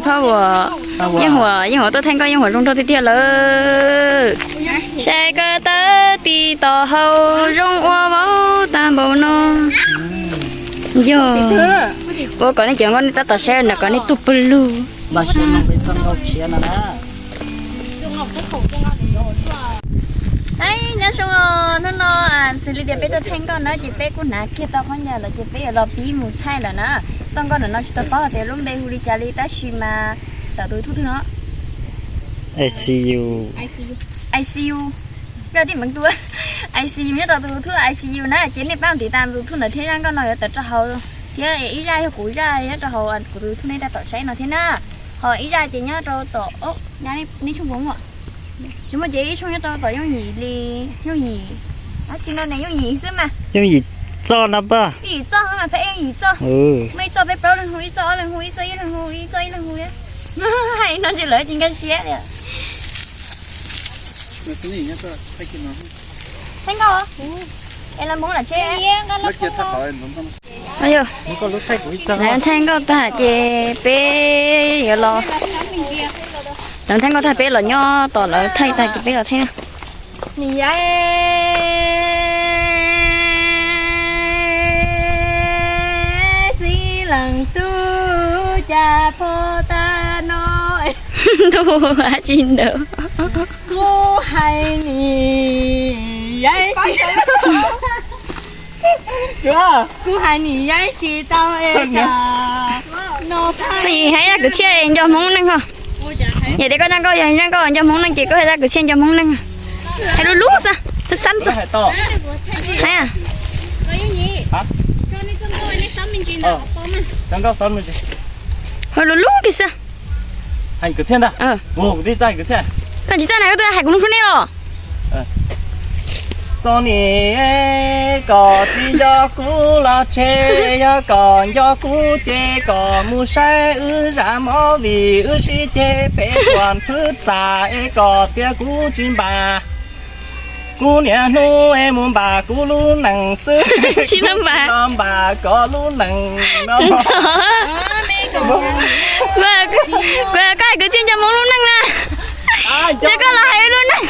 Phauj uas yeej huam, yeej huam tuaj thaij nkauj yeej huam zoo nraug tiag tiag lawm. Saib koj tawb ti tom hau zoo ua vauv tag npaum no. Yog ua kom nej cov nkauj nej tab tom saib ntawm kom nej tuaj pw lug. Nyob zoo, hnub no xws li tias peb tuaj thaij nkauj na ces peb kuj hnav kiag tau khaub ncaws lawm ces peb yuav los pib mus thaij lawm na. Txoj nkauj ntawm no tsis tau paub tias lub npe hu li cas li tab sis mas tawm tus thuj twg no? I C U. I C U. Yog tij meev tu. I C U nyob rau tus thuj I C U na ces nej pab tiv tas tus thuj ntawd thiab zaj nkauj no yuav tawm rau hauv thiab ib zaj yog kuv zaj nyob rau hauv kuv tus thuj nej tab tom saib no thiab na. Ho ib zaj ces nyob rau tom, nej tshooj puas muaj? Tsis muaj ces ib tshooj nyob rau tom yooj yim li, yooj yim, dab tsi no ne, yooj yim xwb mas. Yooj yim txoj no pab. Yooj yim txoj mas peb yooj yim txoj. Muaj ib txoj peb plaub leeg hu, ib txoj ob leeg hu, ib txoj ib leeg hu, ib txoj ib leeg hu thiab. Hais no ces lawv tsis nkag siab li. Thaij nkauj, es los Hmoob lam tsheb. Lawv thaij nkauj tag ces peb yuav los, lawv thaij nkauj tag peb los nyob tos lawv thaij tag ces peb los thaij. Niam yau, txiv leej tub cas phem tag no. Ntuj, dab tsi ntawd? Kuv hais niam yau, kuv hais niam yau tsis tau es no. Hais zaj kwv txhiaj nco Hmoob neej ho. Yog tias koj zaj nkauj yog zaj nkauj nco Hmoob neej ces koj hais zaj kwv txhiaj nco Hmoob neej. Hais lub lub xwb, xab xab xwb. Hais, hais lub lub kiag xwb. Koj tsis txawj na, koj twb hais kuv lub suab nej los. Xo ni, koj tsis nco kuv los tseg, yog koj nco kuv ces koj mus saib wb zaj movie, wb sib ceg peb tuam thwb txam es koj tias kuv tsis npam. Kuv niaj hnub es mus npam kuv lub neej xwb, tsis npam koj lub neej no. Koj hais kwv txhiaj nco Hmoob lub neej na, ces koj los hais lub neej.